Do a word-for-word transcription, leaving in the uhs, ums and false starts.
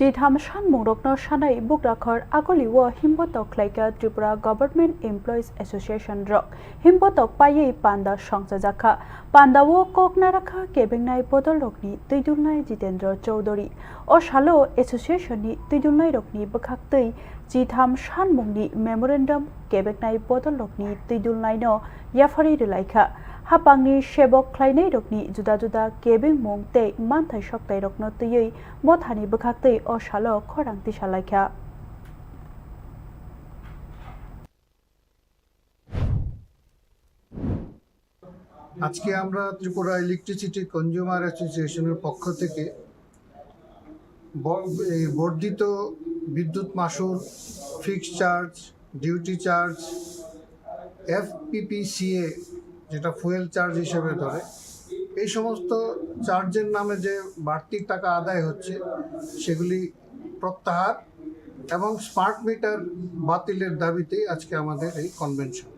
Chitham sanmungrokno sanai bugrakhor agulio himbotok khlaikha Tripura Government Employees Association rok. Himbotok paiwi panda songchajakha. Pandao kok narakha kebengnai bodolrokni twidulnai Jitendra Chowdhury. O salo association ni twidulnairokni bwkhaktwi chitham sanmungni memorandum kebengnai bodolrokni twidulnaino yapharwi rwlaikha. Hapangni sebok khlainairokni juda juda kebengmung tei manthai soktairokno twiwi mothani bwkhaktwi o salo khorang tisalaikha. আজকে আমরা Tripura electricity consumer অ্যাসোসিয়েশনের পক্ষ থেকে ব-, এই বর্ধিত বিদ্যুৎ মাশুল, ফিক্সড চার্জ, ডিউটি চার্জ, এফপিপিসিএ, যেটা ফুয়েল চার্জ হিসেবে ধরে, এই সমস্ত চার্জের নামে যে বাড়তি টাকা আদায় হচ্ছে, সেগুলি প্রত্যাহার এবং স্মার্ট মিটার বাতিলের দাবিতেই আজকে আমাদের এই কনভেনশন।